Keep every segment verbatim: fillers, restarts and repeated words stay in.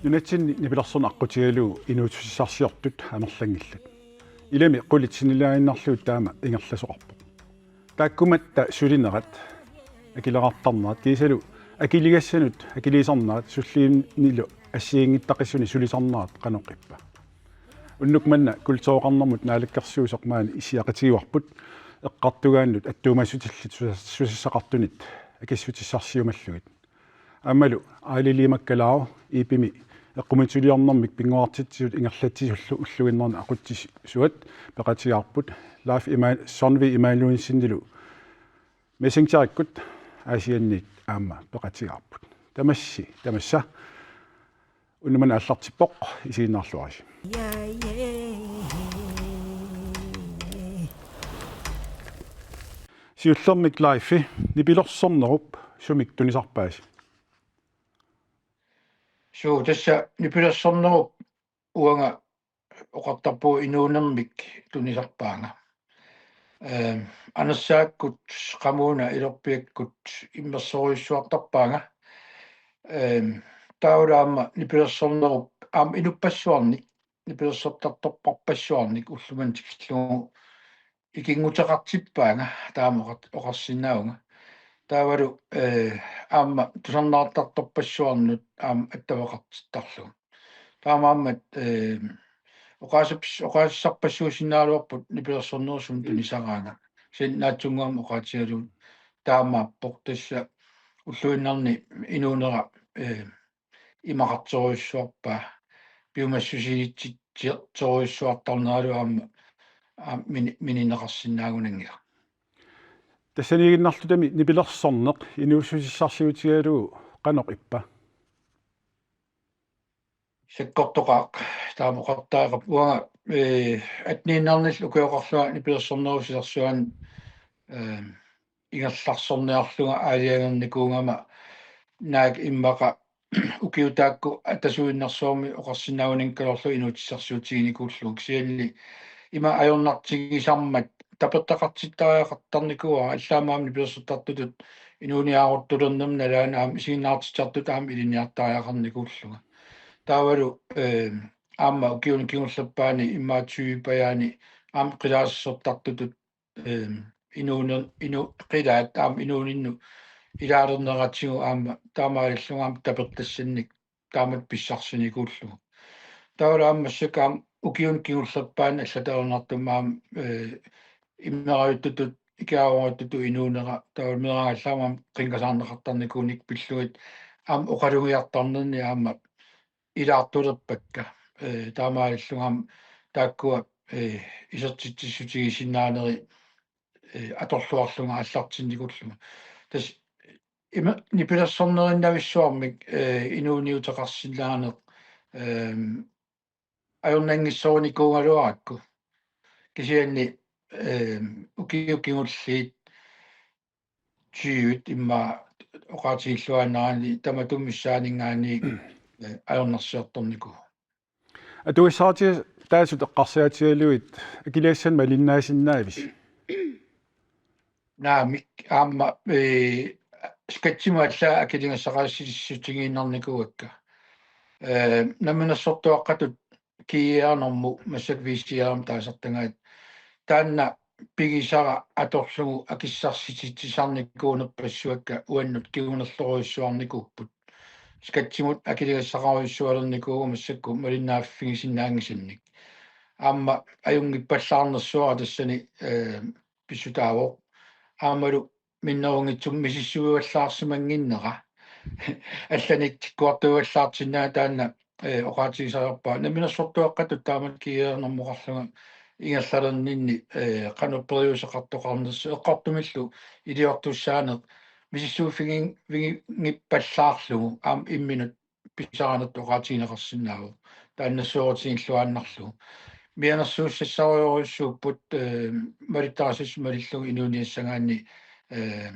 Nunatsinni nipilersorneq aqqutigalugu inuussutissarsiortut amerlanngillat. Ilami qulit sinnilaannarlugit taama ingerlasoqarpoq. Taakkumatta sulinerat, akileraartarnerat kiisalu akiligassanut akiliisarnerat sulliunnilu assigiinngitsoqarnissani sulisarnerat qanoq ippa? Unnuk manna kultureqarnermut naalakkersuisoq maani issiaqatigivarput eqqartugaannut attuumassutillit susa-, susassaqartunit akissutissarsiumallugit. Aammalu Aili Liimakkalaaruk I P-mi eqqumiitsuliornermik pinnguartitsisut ingerlatsisullu ulluinnarni aqutsisuat peqatigaarput. Leif Ima-, Sonvi Immanuelsenillu Messengerikkut Aasianniit aamma peqatigaarput. Tamassi, tamassa. Unnuk manna aallartippoq, isiginnaarluarisi. Siullermik Leifi, nipilersornerup sumik tunisarpaasi? Suu, tassa nipilersornerup uanga oqartarpunga inuunermik tunisarpaanga. Ehm, anersaakkut, qamuuna, ilorpiakkut immersorujussuartarpaanga. Ehm, taavalu aamma nipilersornerup aamma inuppassuarnik, nipilersortartorpassuarnik ullumimut tikillugu ikinnguteqartippaanga, taama oqar-, oqarsinnaavunga. Taavalu, eh, aamma tusarnaartartorpassuarnut aamma attaveqartittarlugu. Taamaammat, eh, oqaasap-, oqaasissarpassuusinnaagaluarput nipilersornerup sumik tunisaraanga. Kisianni naatsunnguamik oqaatigalugu taamaappoq, tassa ulluinnarni inuunera, eh, imaqartorujussuarpaa, piumassusiinitsi-, -torujussuartarneralu aamma, aamma mini-, minineqarsinnaagunanngilaq. Tassaniiginnarlutami nipilersorneq inuussutissarsiutigalugu qanoq ippa? Sakkortoqaaq, taama oqartariaqarpoq. Uanga, eh, atteniinnarnillu ukioqarlunga nipilersornerup silarsuani, eh, ingerlaarsorniarlunga aalajangernikuugama naak immaqa ukiut taakku atasuinnarsuarmi oqarsinnaanngikkaluarlugu inuussutissarsiutiginikuullugu, kisianni ima ajornartigisarmat tapertaqartittariaqartarnikuuara, allaat aamma nipilersortartutut inuuniaaruttulernerma nalaani aamma isiginnaartitsisartutut aamma ilinniartariaqarnikuullunga. Taavalu, eh, aamma ukiuni kingullerpaani immaqa tyvepajaani aamma qilaassortartutut, ehm, inuuner-, inu-, qilaat aamma inuuninnut ilaalerneratigut aamma taamaalillunga aamma tapertassannik taamatut pissarsinikuullugu. Taavalu aamma massakkut aamma ukiuni kingullerpaani allatut ajornartumik aamma, eh, immerajuttutut, ikiaroorujussuartutut inuunera, taavalu meeraagallaamik aamma qinngasaarneqartarnikuunik pillugit aamma oqalugiartarnerni aamma ilaartulerpakka. Eh, taamaalillunga aamma taakkua, eh, isertitsissutigisinnaaneri, eh, atorluarlunga aallartinnikuullunga. Tassa ima nipilersornerinnavissuarmik, eh, inuuniuteqarsinnaaneq, ehm, ajornanngissorinikuugaluarakku. Kisianni, ehm, ukiut kingulliit tyvet immaqa oqaatigilluinnarani tamatuma missaaninngaanniit, eh, ajornarsiortornikuuvoq. Atugassaqartitaasut eqqarsaatigalugit akiligassanik malinnaasinnaavisi? Naamik, aamma, eh, skatsimut allaat akiligassaqartitsissutigiinnarnikuuakka. Eh, namminersortuaqqatut G R-normut massakkut V C R-imut taasartagaat. Taanna pigisara atorlugu akissarsititsisarnikuunerpassuakka uannut kingunerlorujussuarnikuupput. Skatsimut akiligassaqarujussualernikuuvoq massakkut malinnaaffigisinnaanngisannik. Aamma ajunngippallaarnersuara tassani, eh, pissutaavoq. Aammalu minnerunngitsumik misissuivallaarsimannginnera. Allanik tikkuartuivallaartinnagit taanna, eh, oqaatigisariaqarpara. Namminersortuaqqatut taamatut G R-normukarlunga ingerlalerninni, eh, qanoq periuseqartoqarnersoq eqqortumillu iliortussaaneq misissuiffigin-, -figin-, -nngippallaarlugu aamma imminut pisaranertut oqaatigineqarsinnaavoq. Taanna nassuerutigiilluinnarlugu. Mianersuussassarujorujussuupput, eh, malittarisassat malillugu inuuniassagaanni, eh,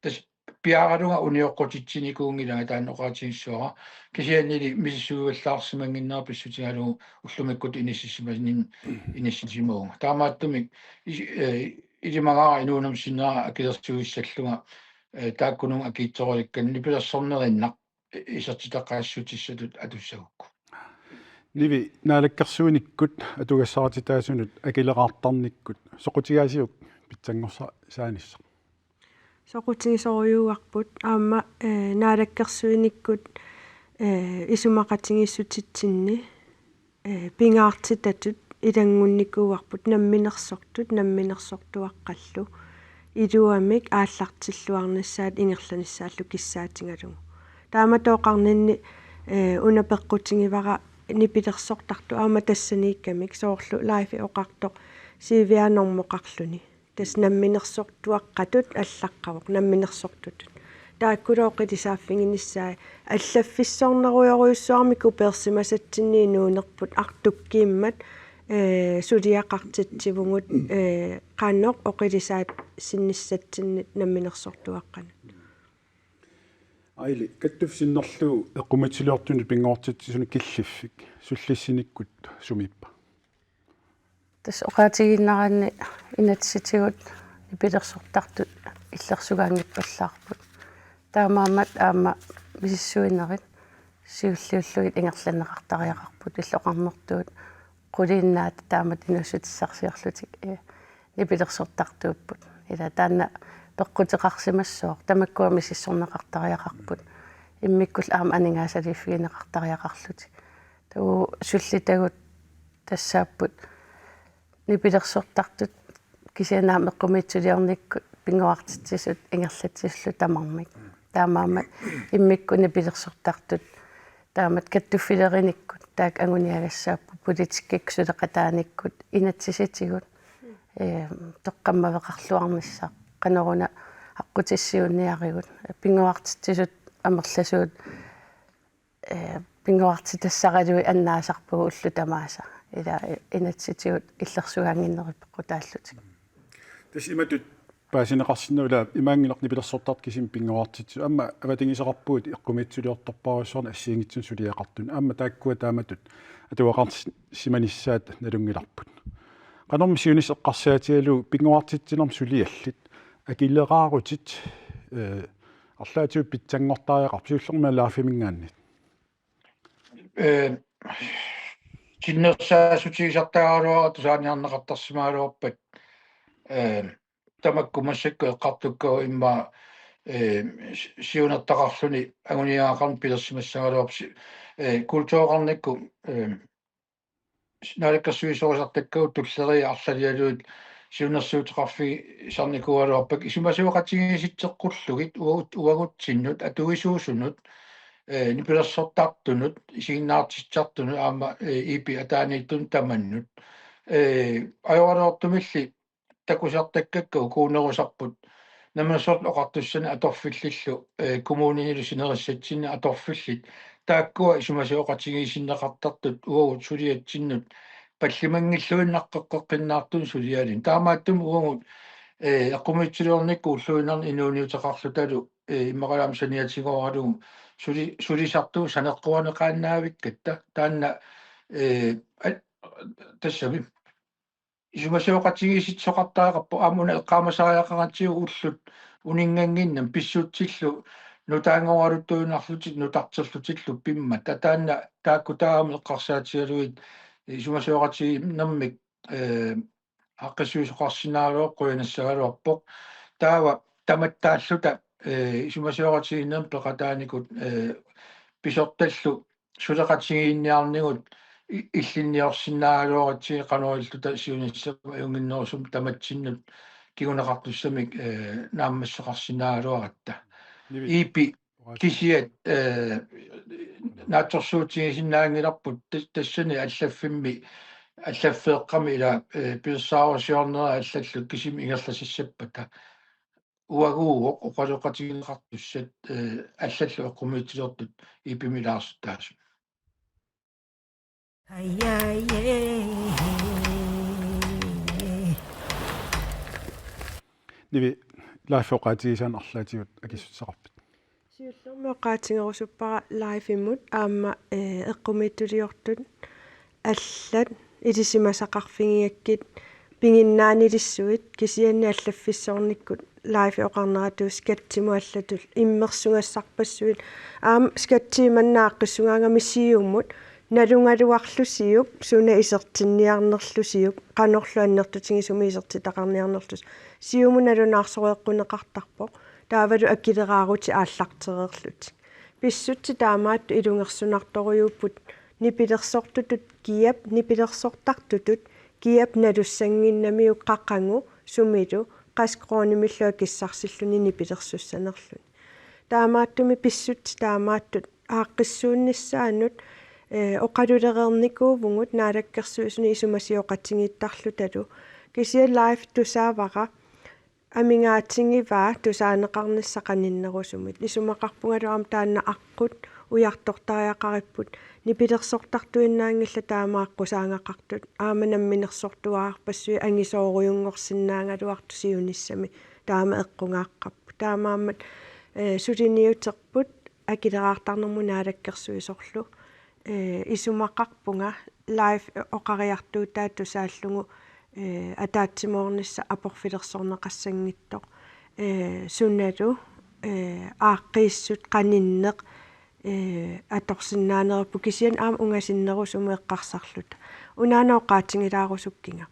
tassa piaaralunga unioqqutitsinikuunngilanga taanna oqaatigissavara. Kisiannili misissuivallaarsimannginnera pissutigalugu ullumikkut inissisimanin-, inissisimavunga. Taamaattumik is-, eh, ilimagaara inuunerma sinnera akilersuissallunga, eh, taakkununnga akiitsoralikkani nipilersornerinnaq isertitaqassutissatut atussagukku. Nivi, naalakkersuinikkut atugassarititaasunut akileraartarnikkut soqutigaasiuk pitsanngorsaanissaa? Soqutigisorujuuarput aamma, eh, naalakkersuinikkut, eh, isumaqatigiissutitsinni, eh, pingaartitatut ilanngunnikuuarput namminersortut namminersortuaqqallu iluamik aallartilluarnissaat ingerlanissaallu kissaatigalugu. Taamatut oqarninni, eh, una peqqutigivara nipilersortartut aamma tassaniikkamik soorlu Leif oqartoq siivia normoqarluni. Tassa namminersortuaqqatut allaqqavoq, namminersortutut. Taakkulu oqilisaaffiginiassaat allaffissornerujorujussuarmik kupeersimasatsinni inuunerput artukkiimmat, eh, suliaqartitsivugut, eh, qanoq oqilisaasinnissatsinnik namminersortuaqqanut. Aili, kattuffiit sinnerlugit eqqumiitsuliortunut pingaartitsisunut killiffik sullissinikkut sumiippa? Tassa oqaatigiinneranni inatsisitigut nipilersortartut illersugaanngippallaarput. Taamaammat aamma misissuinerit siulliullugit ingerlanneqartariaqarput illoqarnertuut quliinnaat taamatut inuussutissarsiorlutik, eh, nipilersortartuupput. Ila taanna peqquteqarsimassooq, tamakkua misissorneqartariaqarput. Immikkullu aamma aningaasaliiffigineqartariaqarlutik. Taava sullitagut tassaapput nipilersortartut kisianni aamma eqqumiitsuliornikkut pinnguartitsisut ingerlatsisullu tamarmik. Taamaammat immikkut nipilersortartut taamatut kattuffilerinikkut taakku anguniagassaapput politikkikkut suleqataanikkut inatsisitigut, eh, toqqammaveqarluarnissaq qanoruna aqqutissiuunniarigut pinnguartitsisut amerlasuut, eh, pinnguartitassaraluit annaasarpagut ullut tamaasa. Ila inatsisitigut illersugaannginnerit peqqutaallutik. Tassa imatut paasineqarsinnaavoq ila imaanngilaq nipilersortartut kisimik pinnguartitsisut. Aamma avatangiiseqarpugut eqqumiitsuliortorpassuarnik assigiinngitsunik suliaqartunik. Aamma taakkua taamatut atugaqarsimanissaat nalunngilarput. Qanormi siunissaq eqqarsaatigalugu pinnguartitsinermut suliallit akileraarutit, eh, arlaatigut pitsanngortariaqarput siullermik Leifiminngaanniit? Eh, sinnersaasutigisartagaluarutta saaniarneqartarsimagaluarpat, eh, tamakku massakkut eqqartukkavut immaqa, eh, si-, siunertaqarluni anguniagaqarneq pilersimassagaluarpoq si-, eh, kultureqarnikkut, eh, naalakkersuisoorisartakkagut tulleriit arlalialuit siunnersuuteqarfigisarnikuugaluarpakka isumasioqatigiissitseqqullugit uagut-, uagutsinnut atuisuusunut, eh, nipilersortartunut isiginnaartitsisartunut aamma, eh, I P-p ataaniittunut tamannut. Eh, ajoraluartumilli takusartakkakka ukuunerusarput Namminersorlutik Oqartussanit Atorfillillu, eh, kommuninilu sinerissatsinnik atorfillit taakkua isumasioqatigiissinneqartartut uagut suliatsinnut pallimanngilluinnaqqeqqeqqinnaartunut suliarinnik. Taamaattumik uagut, eh, eqqumiitsuliornikkut ulluinnarni inuuniuteqarlutalu, eh, immaqalu aamma saniatigooralugu suli-, sulisartut saneqquaneqaannavikkatta taanna, eh, a-, tassami isumasioqatigiissisoqartariaqarpoq aamma una eqqaamasariaqaratsigu ullut uninngannginnami pissutsillu nutaanngoraluttuinnarlutik nutarterlutillu pimmata. Taanna taakku taama eqqarsaatigalugit isumasioqatigiinnermik, eh, aaqqissuisoqarsinnaagaluarpoq qujanassagaluarpoq. Taava tamattaalluta, eh, isumasioqatigiinnermik peqataanikut, eh, pisortallu suleqatigiinniarnigut i-, illinniorsinnaagaluaratsigit qanoq ililluta siunissami ajunnginnerusumik tamatsinnut kinguneqartussamik, eh, naammasseqarsinnaagaluaratta. Nivi. I P-p kisiat, eh, naatsorsuutigisinnaanngilarput tas-, tassani allaffimmi, allaffeeqqami ila, eh, pilersaarusiorneri allallu kisimi ingerlasassappata. Uaguuvoq oqaloqatigineqartussat, eh, allallu eqqumiitsuliortut I P-p-mi ilaarsuttaasut. Nivi, Live oqaatigisaannik arlaatigut akissutissaqarpit? Siullermik oqaatigerusuppara live-imut aamma, eh, eqqumiitsuliortut allat ilisimasaqarfigigakkit piginnaanilissuit kisianni allaffissornikkut live oqarneratut skattimut allatut immersugassarpassuit aamma skattimanna aaqqissugaangami siumut nalugaluarlusiuk suna isertinniarnerlusiuk qanorlu annertutigisumik isertitaqarniarnerlusiuk siumut nalunaarsoreeqquneqartarpoq taavalu akileraarutit aallartereerlutik. Pissutsit taamaattut ilungersunartorujuupput nipilersortutut kiap nipilersortartutut kiap nalussannginnamiuk qaqugu sumilu qassit koruunimillu akissarsilluni nipilersussanerluni. Taamaattumik pissutsit taamaattut aaqqissuunnissaannut, eh, oqalulereernikuuvugut naalakkersuisuni isumasioqatigiittarlutalu. Kisianni live tusaavara amigaatigivaa tusaaneqarnissaq qaninnerusumik. Isumaqarpungalu aamma taanna aqqut ujartortariaqaripput nipilersortartuinnaanngillat taama aqqusaagaqartut aamma namminersortuarpassuit angisoorujunngorsinnaagaluartut siunissami taama eqqugaaqqapput. Taamaammat, eh, suliniuterput akileraartarnermut naalakkersuisorlu, eh, isumaqarpunga live oqariartuutaat tusaallugu, eh, ataatsimoornissaq aporfilersorneqassanngitsoq, eh, sunalu, eh, aaqqiissut qaninneq, eh, atorsinnaanerupput kisianni aamma ungasinnerusumut eqqarsarluta. Unaana oqaatigilaarusukkiga.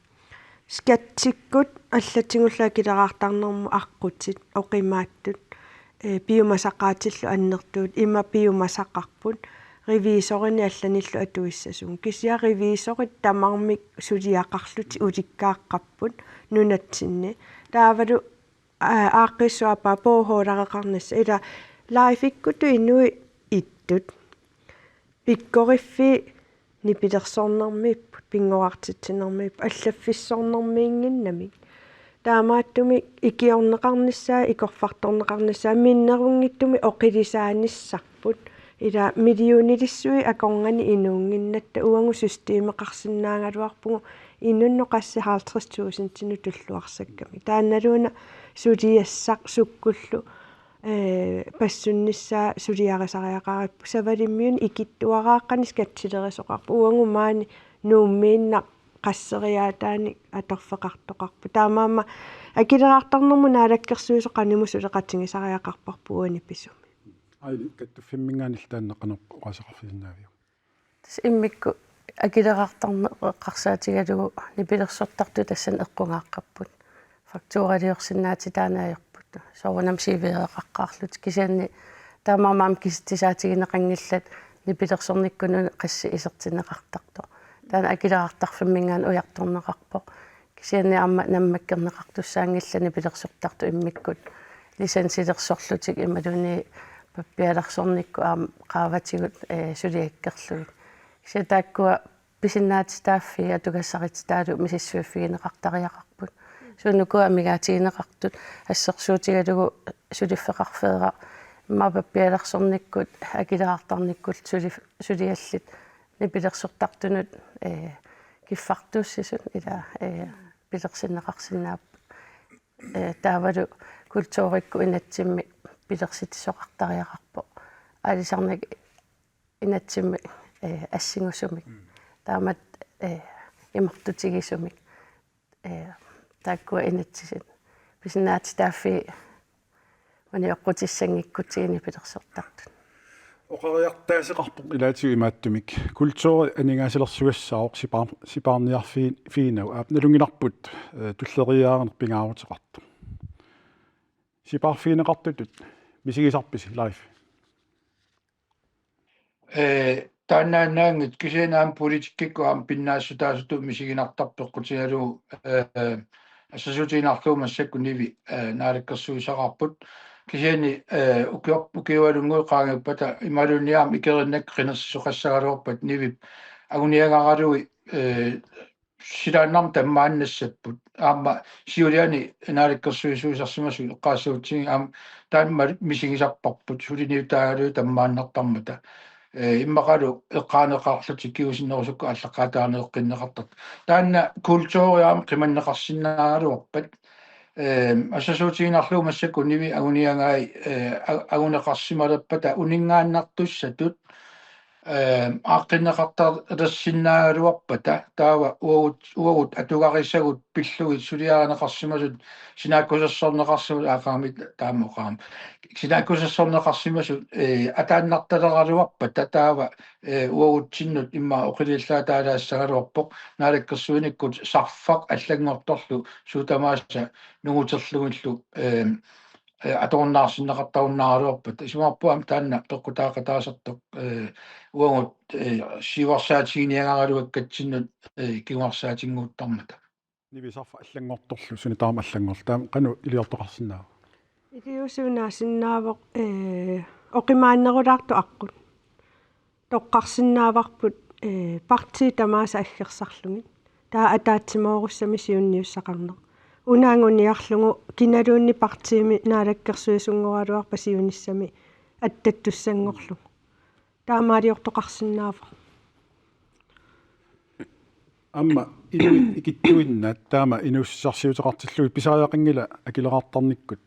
Skatsikkut allatigullu akileraartarnermut aqqutit oqimaattut, eh, piumasaqaatillu annertuut ima piumasaqarput revisorini allanillu atuissasugut. Kisianni revisorit tamarmik suliaqarlutik ulikkaaqqapput nunatsinni. Taavalu, aa, aaqqissuuppaa bogholdereqarnissaq ila live-ikkutut inuit ittut. Pikkoriffii nipilersornermiipput, pinngorartitsinermiipput, allaffissornermiinnginnamik. Taamaattumik ikiorneqarnissaa, ikorfartorneqarnissaa, minnerunngitsumik oqilisaanissarput. Ila millionilissuit akornanni inuunnginnatta uagut systemeqarsinnaagaluarpugut inunnut qassit halvtreds tusindinut tulluarsakkamik. Taannaluuna suliassaq sukkullu, eh, passunnissaa suliarisariaqaripput. Savalimmiunit ikittuaraaqqanik skatsilerisoqarpoq. Uagut maani Nuummiinnaq qasseriaataanik atorfeqartoqarpoq. Taamaammat akileraartarnermut naalakkersuisoq qanimut suleqatigisariaqarparput uani pisumi. Aili, kattuffimminngaanniit taanna qanoq oqaaseqarfisinnaaviuk? Tassa immikkut akileraartarneq eqqarsaatigalugu nipilersortartut tassani eqqugaaqqapput. Fakturaliorsinnaatitaanni ajorput. Soorunami C V-eqaqqaarlutik kisianni taamaammat aamma kisitsisaatigineqanngillat nipilersornikkunni qassit isertinneqartartoq. Taanna akileraartarfimminngaanniit ujartorneqarpoq. Kisianni aamma nammakkerneqartussaanngillat nipilersortartut immikkut licensilersorlutik imaluunniit pappialersornikkut aamma qaavatigut, eh, suliakkerlugit. Kisianni taakkua pisinnaatitaaffii atugassarititaalu misissuiffigineqartariaqarput. Suut ukua amigaatigineqartut assersuutigalugu suliffeqarfeeraq immaqa pappialersornikkut akileraartarnikkullu sulif-, suliallit nipilersortartunut, eh, kiffartuussisut ila, eh, pilersinneqarsinnaapput. Eh, taavalu kulturikkut inatsimmi pilersitsisoqartariaqarpoq. Aalisarnak inatsimmi, eh, assingusumik. Mm. Taamatut, eh, imartutigisumik. Eh, taakkua inatsisit. Pisinnaatitaaffii unioqqutissanngikkutsigit nipilersortartut. Oqariartaaseqarpoq ilaatigut imaattumik. Kulturi aningaasalersugassaavoq sipaar-, sipaarniarfi-, -figinagu. Aap, nalunngilarput, eh, tulleriiaaneq pingaaruteqartoq. Sipaarfigineqartutut misigisarpisi live? Eh, taannaannaanngitsoq kisianni aamma politikkikkut aamma pinnaassutaasutut misiginartarpoq peqqutigalugu, eh, assersuutigiinnarlugu massakkut Nivi, eh, naalakkersuisaqarput. Kisianni, eh, ukior-, ukiualunnguit qaangiuppata imaluunniit aamma ikerinnakku qinersisoqassagaluarpat Nivip anguniagaralugit, eh, silaannarmik tammaannassapput. Aamma siuliani naalakkersuisuusarsimasut eqqaassagutsigu aamma taanna misigisarparput suliniutaagaluit tammaannartarmata. Eh, immaqalu eqqaaneqarlutik kingusinnerusukkut aallaqqaataarneqqiinneqartartut. Taanna kulturi aamma qimanneqarsinnaagaluarpat, Ehm, assersuutigiinnarlugu massakkut Nivi anguniagai, eh, a-, anguneqarsimalerpata uninngaannartussatut, ehm, aaqqinneqartalersinnaagaluarpata taava uagut, uagut atugarisagut pillugit suliarineqarsimasut sinaakkusersorneqarsimasut aaqaamit taama oqaam. Sinaakkusersorneqarsimasut, eh, ataannartaleraluarpata taava, eh, uagutsinnut immaqa oqiliallaataalaassagaluarpoq naalakkersuinikkut sarfaq allanngortorlu suut tamaasa nunguterlugillu, eh, eh, atorunnaarsinneqartarunnaaraluarpat. Isumaqarpunga aamma taanna peqqutaaqataasartoq, eh, uagut, eh, siuarsaatiginiagaraluakkatsinnut, eh, kinguarsaatinnguuttarmata. Nivi, sarfaq allanngortorlu suna taama allanngorlu. Taama qanoq iliortoqarsinnaava? Iliuusinnaasinnaavoq, eh, oqimaannerulaartoq aqqut. Toqqarsinnaavarput, eh, partiit tamaasa aggersarlugit. Taava ataatsimoorussamik siunniussaqarneq. Una anguniarlugu kinaluunniit partiimi naalakkersuisunngoraluarpat siunissami attattussanngorlugu. Taamaaliortoqarsinnaavoq. Aamma inuit ikittuinnaat taama inuussutissarsiuteqartillugit pisariaqanngilaq akileraartarnikkut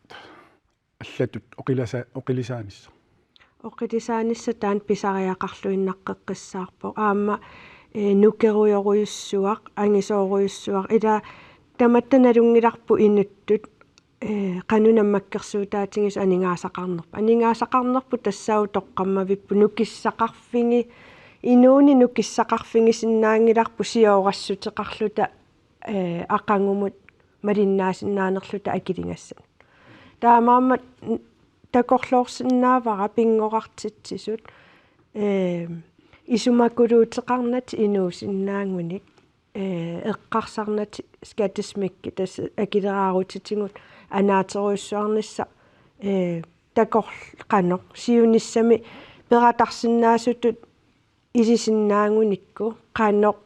allatut oqilasa-, oqilisaanissaq. Oqilisaanissaq taanna pisariaqarluinnaqqeqqissaarpoq. Aamma, eh, nukerujorujussuaq, angisoorujussuaq. Ila tamatta nalunngilarput inuttut, eh, qanoq nammakkersuutaatigisoq aningaasaqarnerput. Aningaasaqarnerput tassaavoq toqqammavipput nukissaqarfigi-, inuuneq nukissaqarfigisinnaanngilarput siorassuteqarluta, eh, aqagumut malinnaasinnaanerluta akiligassanut. Taamaammat n-, takorloorsinnaavara pinngorartitsisut, eh, isumakuluuteqarnatik inuusinnaagunik, eh, eqqarsarnatik skattesmækkit tassa akileraarutitigut anaaterujussuarnissaq, eh, takorl-, qanoq siunissami peqatarsinnaasutut isisinnaagunikku qanoq,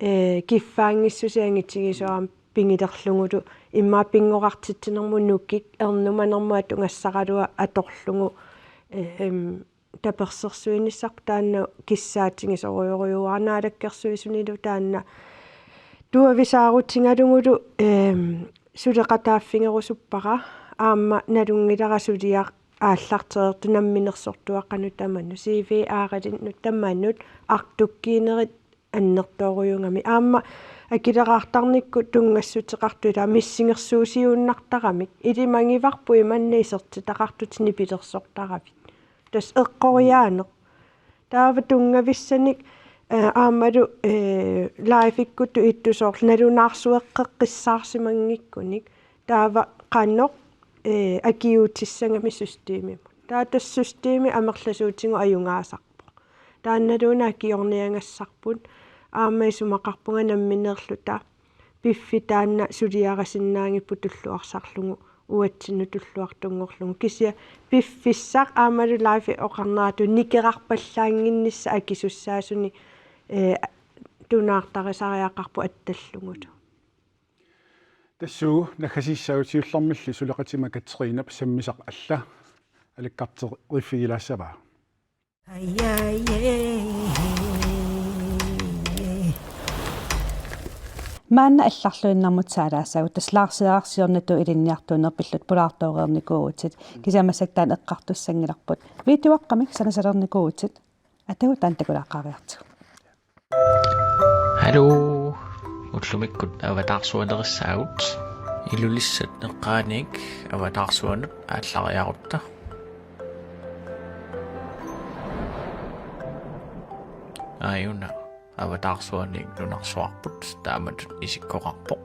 eh, kiffaanngissuseq angitigisoq aamma pigilerlugulu immaqa pinngorartitsinermut nukik ernumanermut atugassaraluaq atorlugu, eh, em, tapersersuinissarput taanna kissaatigisorujorujuuara naalakkersuisunilu taanna tuavisaarutigalugulu, em, suleqataaffigerusuppara aamma nalunngilara suliaq aallartereertoq namminersortuaqqanut tamanut, C V R-innut tamanut artukkiinerit annertoorujuugamik. Aamma akileraartarnikkut tunngassuteqartut ila missingersuusiuinnartaramik. Ilimagivarput imanna isertitaqartutit nipilersortaravit. Tassa eqqoriaaneq. Taava tunngavissanik, eh, aammalu, eh, live-ikkutut ittusoorlu nalunaarsueqqeqqissaarsimanngikkunik. Taava qanoq, eh, akiuutissagami systemimut. Taava tassa systemi amerlasuutigut ajugaasarpoq. Taannaluuna akiorniagassarput. Aamma isumaqarpunga nammineerluta piffissaq taanna suliarisinnaagipput tulluarsarlugu uatsinnut tulluartunngorlugu. Kisianni piffissaq aammalu live oqarneratut nikerarpallaannginnissaq akisussaasunik, eh, tunaartarisariaqarpoq attallugulu. Tassuugu naggasiissaagut siullermilli suleqatima Katrinap sammisaq alla alakkarteriffigilaassavaa. Maanna allarluinnarmut saalaassaagut tassa Lars Siornatut ilinniartuuneq pillutit pulaartooreernikuuvutit, kisianni massakkut taanna eqqartussanngilarput. Videoaqqamik sanasalernikuuvutit, atagu taanna takulaartariartigu. Hallo. Ullumikkut avataarsualerissaagut. Ilulissat eqqaaniit avataarsuanut aallariarutta. Aajuna avataarsuaniit nunarsuarput taamatut isikkoqarpoq.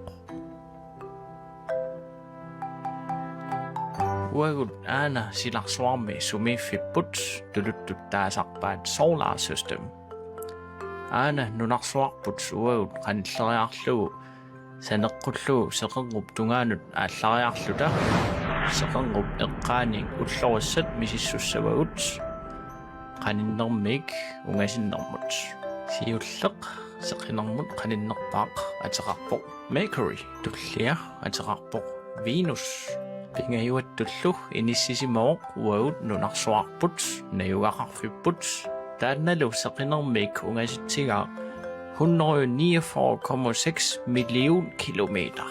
Uagut aana silarsuarmi sumiiffipput tuluttut taasarpaat Solar System. Aana nunarsuarput uagut qanilleriarlugu saneqqullugu seqernup tungaanut aallariarluta seqernup eqqaaniit ullorissat misissussavagut qaninnermiit ungasinnermut. Siulleq seqinermut qaninnerpaaq ateqarpoq Mercury, tullia ateqarpoq Venus. Pingajuattullu inissisimavoq uagut nunarsuarput najugaqarfipput. Taannalu seqinermiit ungasitsigaaq hundrede niogfyrre komma seks million kilometer.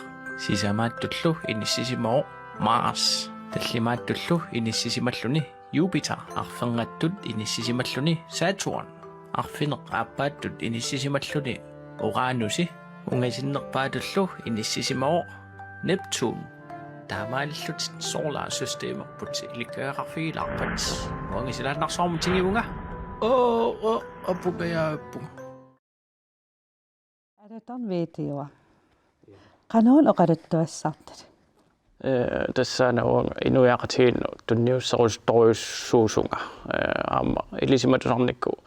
Sisamaattullu inissisimavoq Mars. Tallimaattullu inissisimalluni Jupiter. Arferngattut inissisimalluni Saturn. Arfineq-aappaattut inissisimalluni Uranusi. Ungasinnerpaatullu inissisimavoq Neptun. Taamaalillutit solarsystemerput ilikkagaqarfigilaarpat. Uanga silaannarsuarmut tigivunga. Oo, oo, apupajaapput. Alutornaq videoa. Qanoruna oqaluttuassartut? Ee, tassaana uanga inuiaqatigiinnut tunniusserusuttorujussuusunga. Ee, aamma ilisimatusarnikkut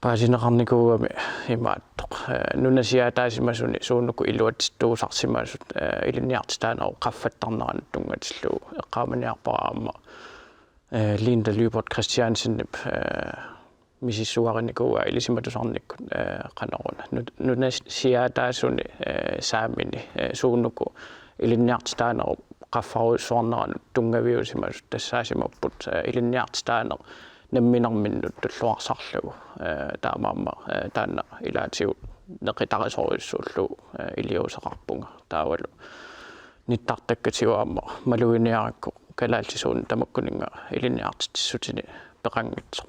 paasineqarnikuugami imaattoq. Ee, nunasiaataasimasuni suunuku iluatsittuusarsimasut, ee, ilinniartitaanerup qaffattarneranut tunngatillugu eqqaamaniarpara aamma, ee, Linda Lyberth Kristiansenip, ee, misissugarinikuuaa ilisimatusarnikkut, ee, qanoruna. Nu-, nunasiaataasuni, ee, saamini, ee, suunuku ilinniartitaanerup qaffarujussuarneranut tunngaviusimasut tassaasimapput, ee, ilinniartitaaneq namminerminnut tulluarsarlugu. Ee, taamaammat, ee, taanna ilaatigut neqitarisorujussuullugu, ee, iliuuseqarpunga. Taavalu nittartakkatigut aamma maluginiarakku kalaallisuunik tamakkuninnga ilinniartitsissutinik peqanngitsoq.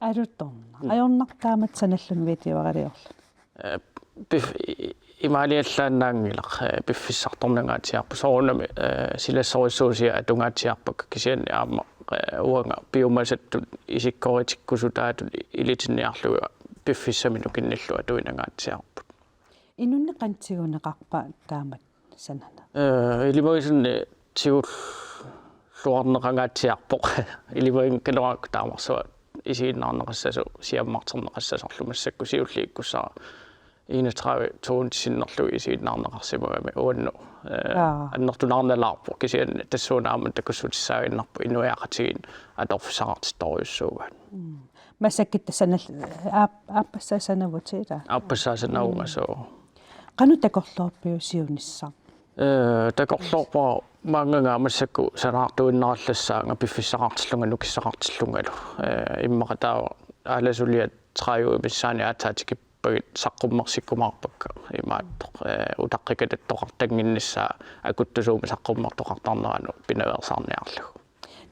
Alutornaq. Mm. Ajornartoq taamatut sanalluni videoaraliorluni. Ee, pif-, i-, imaaliallaannaanngilaq, ee, piffissartornangaatsiarpoq soorunami, ee, silassorujussuusiat atungaatsiarpakka kisianni aamma, ee, uanga piumasattut isikkoritikkusutaatut ilitinniarlugit piffissami nukinnillu atuinangaatsiarput. Inunnik qanoq tiguneqarpa taamatut sananera? Ee, ilimagisannik tigulluarneqangaatsiarpoq. Ilimagikkaluarakku taamarsuaq isiginnaarneqassasoq siammarterneqassasorlu massakkut siulliit ikkussara enogtredive to hundrede sinnerlugit isiginnaarneqarsimagami uannut, ee, Aa. annertunaarnalaarpoq kisianni tassuuna aamma takussutissaaginnarpoq inuiaqatigiinni atorfissaqartittorujussuugaat. Mm. Massakkut tassa nal-, aap-, aappassaa sanavutit, ilaa? Aappassaa sanavunga, mm, suu. Qanoq takorloorpiuk siunissaq? Ee, takorloorpara maanngaanniit massakkut sanaartuinnarallassaanga piffissaqartillunga nukissaqartillungalu. Ee, immaqa taava aalasuliat tredive missaanni aatsaat tikippagut saqqummersikkumaarpakka imaattoq. Ee, utaqqikatattoqartannginnissaa akuttusuumik saqqummertoqartarneranut pinaveersaarniarlugu.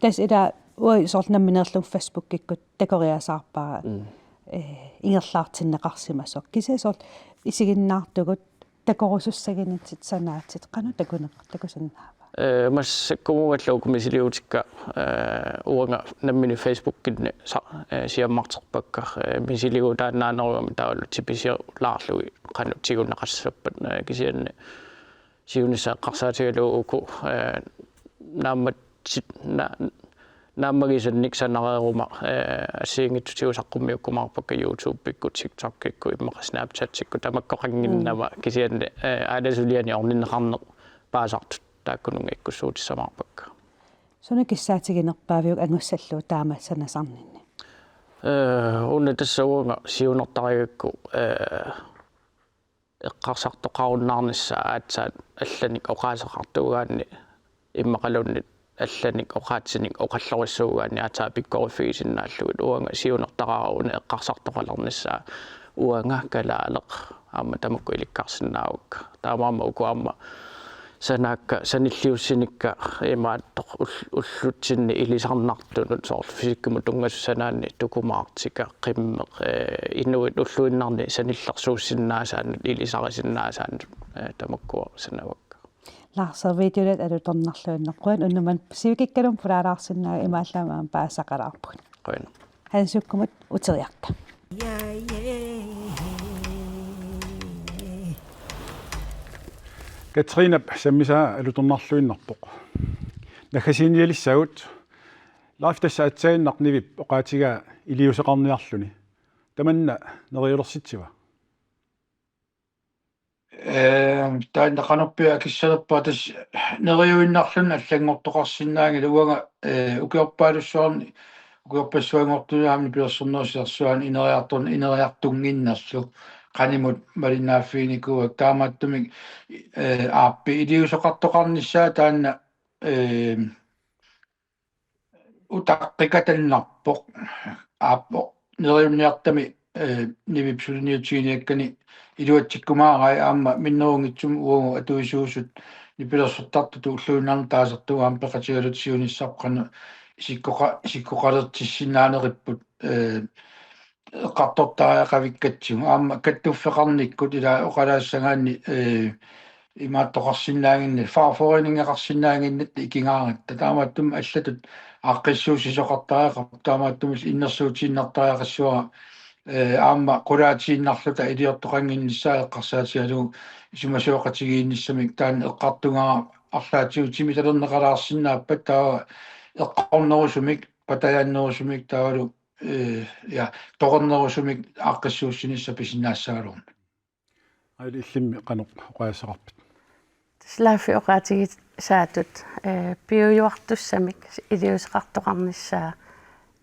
Tassa ilaa uagut soorlu nammineerlunga Facebookikkut takoriasaarpara, mm, ee, ingerlaartinneqarsimasoq. Kisianni soorlu isiginnaartugut takorusussagunikku sanaatit qanoq takuneq-, takusinnaava? Ee, massakkumunngalu uku misiliutikka, ee, uanga nammineq Facebookinni sa-, ee, siammarterpakka, ee, misiliutaannaanerugami taavalu tipisilaarlugit qanoq tiguneqassappat, ee, kisianni siunissaq eqqarsaatigalugu uku, ee, naammat-, sit-, na-, naammagisannik sanareeruma, ee, assigiinngitsutigut saqqummiukkumaarpakka YouTubekkut, TikTokikkut, immaqa Snapchatikkut tamakkoqannginnama, mm, kisianni, ee, aalasuliani orninneqarneq paasartut taakkununnga ikkussuutissamaarpakka. Suna kissaatiginerpaaviuk angussallugu taama sanasarninni? Ee, una tassa uanga siunertarigakku, ee, eqqarsartoqarunnaarnissaa aatsaat allanik oqaaseqartuugaanni immaqaluunniit allanik oqaatsinik oqallorissuugaanni aatsaat pikkoriffigisinnaallugit uanga siunertaraara una eqqarsartoqalernissaa uanga kalaaleq aamma tamakku ilikkarsinnaavakka. Taamaammat uku aamma sanaakka sanilliussinikka imaattoq ull-, ullutsinni ilisarnartunut soorlu fysikkimut tunngasoq sanaanni tukumaartika, qimmeq, ee, inuit ulluinnarni sanillersuussinnaasaannut, ilisarisinnaasaannut, ee, tamakkua sanavakka. Lars, videoliat alutornarluinnarpoq, qujan unnuk manna sivikikkalummik pulaalaarsinnaavat, imaallaat aamma paasisaqalaarpugut. Qujan. Hansukkumut uteriarta. Katrinap sammisaa alutornarluinnarpoq. Naggasiinialissagut. Live tassa aatsaannaq Nivip oqaatigaa iliuuseqarniarluni. Tamanna neriulersitsiva? Ee, taanna qanorpiaq akissalerpara, tassa neriuinnarluni allanngortoqarsinnaanngilaq uanga, ee, ukiorpaalussuarni, ukiorpassuanngortuni aamma nipilersornerup silarsuaani ineriartorn-, ineriartunnginnerlu qanimut malinnaaffiginikuuakka, taamaattumik, ee, aappi iliuuseqartoqarnissaa taanna, ee, utaqqikatannarpoq. Aappoq neriunniartami, ee, Nivip suliniutiginiakkani iluatsikkumaarai aamma minnerunngitsumik uagut atuisuusut nipilersortartutut ulluinnarni taasartugut aamma peqatigalugit siunissaq qanoq isikkoqa-, isikkoqalertissinnaaneripput, ee, eqqartortariaqavikkatsigu. Aamma kattuffeqarnikkut ila oqalaassagaanni, ee, imaattoqarsinnaaginnassaq, fagforeningeqarsinnaaginnatta ikigaangatta. Taamaattumik allatut aaqqissuussisoqartariaqarpoq, taamaattumik innersuussiinnartariaqassuara, ee, aamma qulaatiinnarluta iliortoqannginnissaa eqqarsaatigalugu isumasioqatigiinnissamik taanna eqqartugara arlaatigut timitalerneqalaarsinnaappat taava eqqornerusumik, patajannerusumik taavalu, ee, ja, toqornerusumik aaqqissuussinissaq pisinnaassagaluarmat. Aili, illimmi qanoq oqaaseqarpit? Tassa Leif oqaatigisaatut, ee, piujuartussamik iliuuseqartoqarnissaa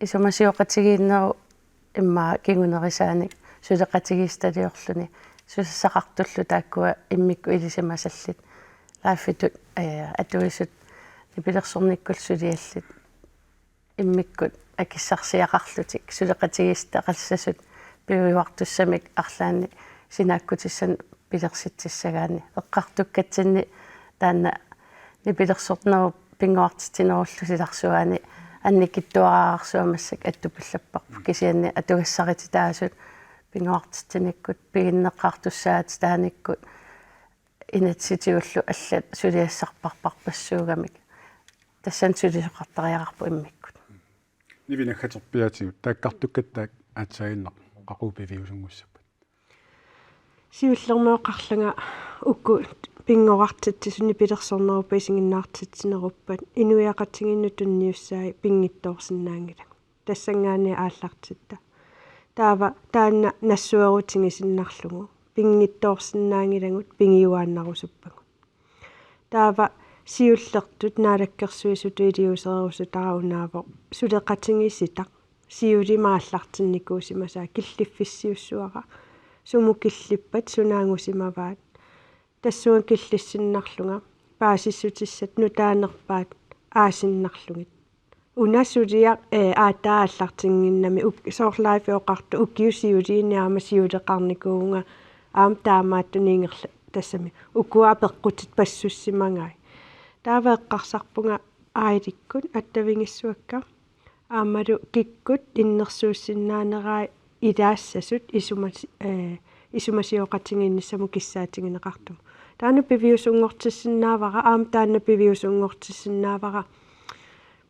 isumasioqatigiinnerup immaqa kingunerisaanik suleqatigiissitaliorluni susassaqartullu taakkua immikkut ilisimasallit Leifitut, ee, atuisut nipilersornikkullu suliallit immikkut akissarsiaqarlutik suleqatigiissitaqassasut piujuartussamik arlaannik sinaakkutissanik pilersitsissagaanni eqqartukkatsinni taanna nipilersornerup pinnguartitsinerullu silarsuaani annikitsuararsuaq massakkut attupillapparput kisianni atugassarititaasut pinnguartitsinikkut piginneqartussaatitaanikkut inatsisitigut allat suliassarparparpassuugamik tassani sulisoqartariaqarpoq immikkut. Nivi naggaterpiaatigut taakkartukkatta aatsaannguaq qaqugu piviusunngussapput? Siullermik oqarlunga uku pinnguartitsisut nipilersornerup isiginnaartitsineruppat inuiaqatigiinnut tunniussai pinngitsoorsinnaanngilagut. Tassanngaanniit aallartitta. Taava taanna nassuerutigisinnarlugu pinngitsoorsinnaanngilagut pigiuaannarusuppagut. Taava siullertut naalakkersuisutut iliuusereerusutara unaavoq suleqatigiissitaq. Siulimi aallartinnikuusimasaa killiffissiussuara. Sumut killippat suna angusimavaat. Tassunga killissinnarlunga paasissutissat nutaanerpaat aasinnarlugit. Una suliaq, ee, aatsaat aallartinnginnami uk-, soorlu Leif oqartoq ukiut siuliini aamma siuleqarnikuuvunga aamma taamaattunik ingerla-, tassami ukua apeqqutit passussimagai. Taava eqqarsarpunga Ailikkut attavigissuakka aammalu kikkut innersuussinnaanerai ilaassasut isumasi-, ee, isumasioqatigiinnissamut kissaatigineqartumut. Taanna piviusunngortissinnaavara, aamma taanna piviusunngortissinnaavara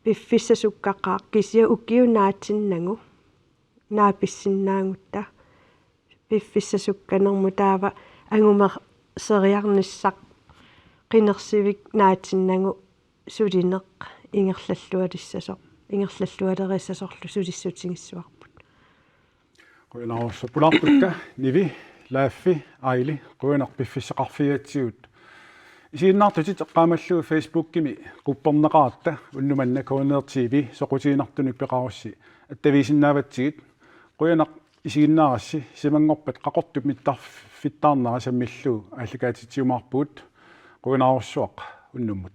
piffissaq sukkaqaaq kisianni ukiut naatinnagu naapissinnaagutta piffissaq sukkanermut taava angumerseriarnissaq qinersivik naatinnagu sulineq ingerlallualissasoq, ingerlallualeriassasorlu sulissutigissavarput. Qujanarsuaq pulaartukka Nivi, Leif, Aili, qujanaq piffissaqarfigigatsigut. Isiginnaartutit eqqaamallugu Facebookimi qupperneqaratta unnuk manna K N R T V soqutiginartunik peqarussi attavigissinnaavatsigit. Qujanaq isiginnaarassi, simanngorpat Qaqortup mittarfittaarnera sammillugu aallakaatitsiumaarpugut. Qujanarsuaq unnummut.